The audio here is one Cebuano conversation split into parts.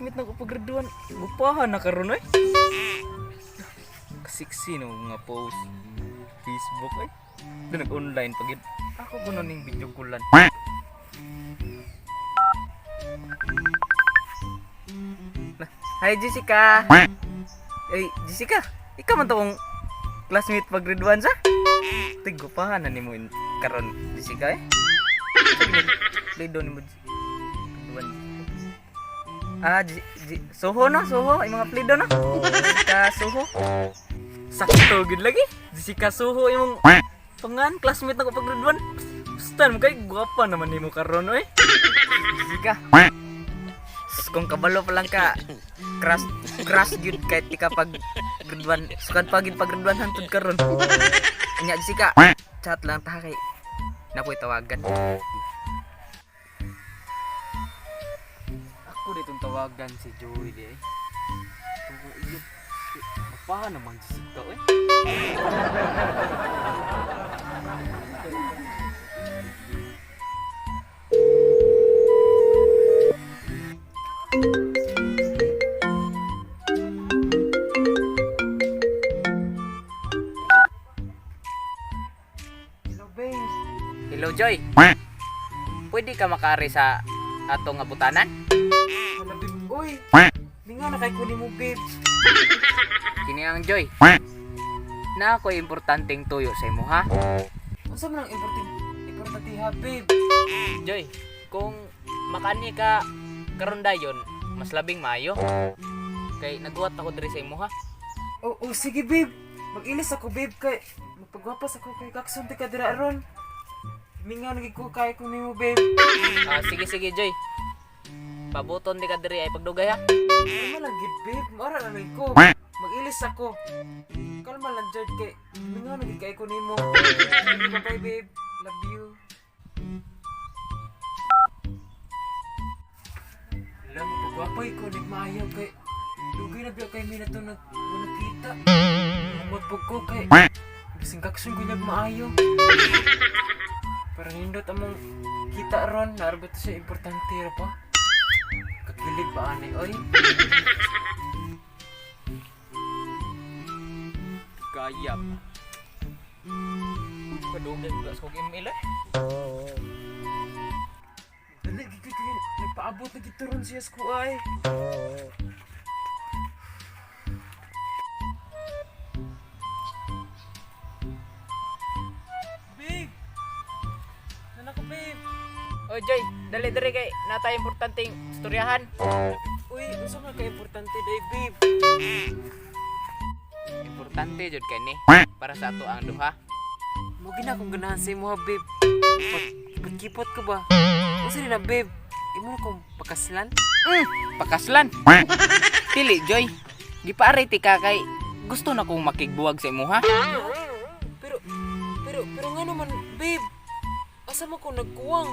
Classmate na ko pag grade 1. Gupahan na karon oy. Kasiksi no nga post Facebook ay. Doon nag-online pag yun. Ako kuno ning video kulan. Hi, Jessica. Ay, Jessica, ikaw man to kong classmate pag grade 1 sa? Tigupahan na nimo karon, Jessica eh. Play doon nimo grade 1. Ah, G, G, Soho no, Soho, ay mga play doon no. Jessica Soho. Sakto gid lagi. Jessica Soho imong pangan, classmate nako pag grade 1. Basta mo kay gwapa naman nimo karon oy. Jessica. Sus, kung kabalo pa lang ka, crush crush gyud kay tika pag grade 1. Sukad pa gyud pag grade 1 hantod karon. Nya Jessica, chat lang ta kay napoy tawagan. Ako ditong tawagan si Joey di eh. Tungkol iyo. Paano naman Jessica eh? Hello, babe. Hello, Joy. Pwede ka makaari sa atong abutanan? Hala, babe. Uy! Mingaw na kay kunin mo, babe. Kini ang Joy. Na ako'y importanteng tuyo sa imo ha. Unsa man ang importante importante ha, babe? Joy, kung makani ka karon dayon, mas labing maayo. Kay naghuwat ako diri sa imo ha. Oh, oh, sige, babe. Mag-ilis ako, babe, kay magpagwapas ako kay kaksun ti ka dira ron. Mingaw na gid ko kay kunin mo, babe. Ah, sige sige Joy. Pabuton di ka diri ay pagdugay ha. Kalma lang gid, babe. Maara na lang ko. Mag-ilis ako. Kalma lang, Jerd, kay mingaw na gid kay kunin mo. Sige, bye-bye, babe. Love you. Alam mo, pagwapay ko, nagmaayaw kay dugay na biya kay mi na to nag nakita. Humot po ko kay bising kaksun ko nagmaayo. Parang nindot among kita ron, naarba to siya importante ra pa. Kakilig ba ani oy? Gaya pa. Kadugay ko sa kong email eh. Dali gid kay nagpaabot na gid ron siya sa kuay. Babe! Nana ko, babe? Oy Joy, dali diri kay natay importanteng istoryahan. Uy, unsa man ka importante day, babe? Importante jud kay ni para sa ato ang duha. Mo gina akong ganahan sa imo ha, babe. Pagkipot ko ba? Unsa ni na, babe? Imo na kong pakaslan? Pakaslan. Dili Joy. Gipaari ti ka kay gusto na kong makigbuwag sa imo ha. Pero nga naman, babe. Asa man ko nagkuwang?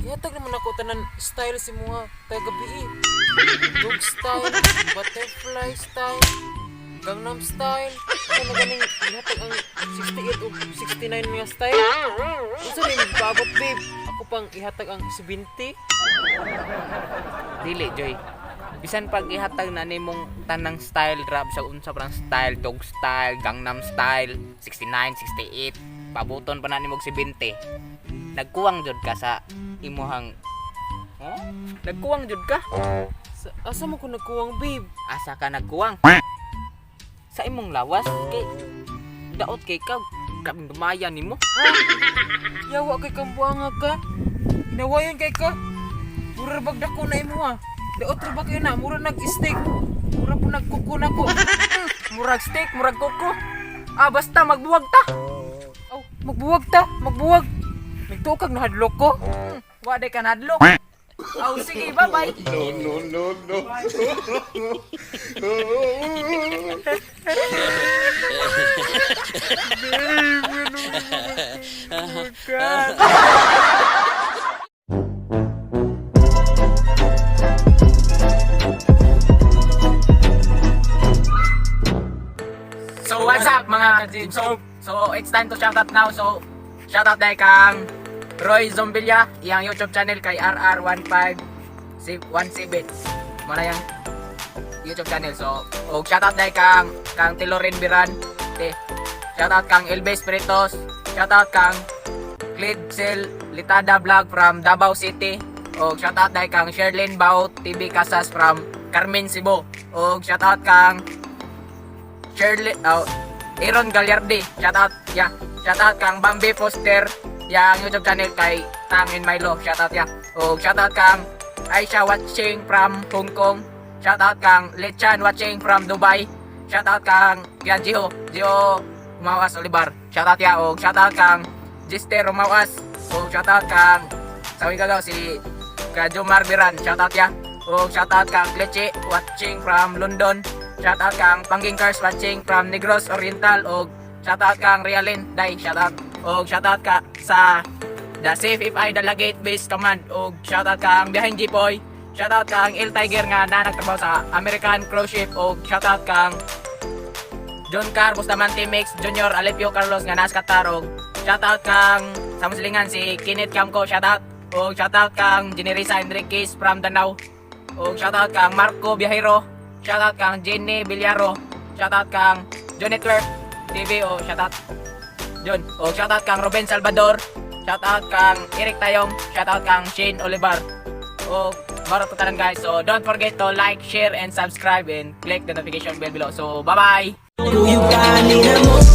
Gihatag naman ako tanan style si mga tagabi eh. Dog style, butterfly style, Gangnam style. Ano na ganing gihatag ang 68 o 69 nga style? Unsa rin paabot, babe? Ako pang ihatag ang 70? Dili Joy. Bisan pag ihatag na nimong tanang style rap sa unsa parang style, dog style, Gangnam style, 69, 68, pabuton pa na nimog 70. Nagkuwang jud ka sa imuhang. Oh? Nagkuwang jud ka. Sa, asa man ko nagkuwang, babe? Asa ka nagkuwang? Sa imong lawas kay daot kay ka kaping dumaya nimo. Ha? Yawa kay kambuanga ka. Hinawayon kay ka. Mura bag dako na imo ha. Daot ra ba kayo na? Mura nag-steak. Mura po nagkuko na ko. Murag steak, murag koko. Ah, basta magbuwag ta. Aw, magbuwag ta, magbuwag. Nagtukag na hadlok ko. Wa day ka nadlok. Aw, sige, bye-bye. No, no, no, no. So what's up mga ka So it's time to shout out now. So shout out dahil kang Roy Zombilla, iyang YouTube channel kay RR1517. Mao na yang YouTube channel. So, og shoutout dai kang Tilorin Biran. Te. Shoutout kang Elvis Peritos. Shoutout kang Clidsel Litada Vlog from Davao City. Og shoutout dai kang Sherlyn Bao TV Casas from Carmen, Cebu. Og shoutout kang Shirley, oh, Aaron Gallardi. Shoutout, yeah. Shoutout kang Bambi Foster, yang YouTube channel kay Tang and Milo. Shoutout ya. Og shoutout kang Aisha watching from Hong Kong. Shoutout kang Lechan watching from Dubai. Shoutout kang yan Gio, Gio Umawas Olivar. Shoutout ya, og shoutout kang Gister Umawas. Og shoutout kang sa Wigagaw si ka Jomar Biran. Shoutout ya. Og shoutout kang Leche watching from London. Shoutout kang Pangging Cars watching from Negros Oriental, og shoutout kang Rialin Dai, shoutout. Og shoutout ka sa The CFFI Delegate Base Command, og shoutout kang Behind Jipoy. Shoutout kang El Tiger nga na nagtrabaho sa American Cruise Ship, og shoutout kang John Car Bustamante Mix Junior Alipio Carlos nga nasa Qatar, og shoutout kang sa Muslingan si Kenneth Camco, shoutout, og shoutout kang Generisa Enriquez from Danau, og shoutout kang Marco Viajero, shoutout kang Jenny Villaro, shoutout kang John Network TV, o shoutout John, og shoutout kang Ruben Salvador, shoutout kang Eric Tayong, shoutout kang Shane Olivar, og mao ra to tanan, guys. So don't forget to like, share and subscribe and click the notification bell below. So bye bye. Kuyog ka ni mo.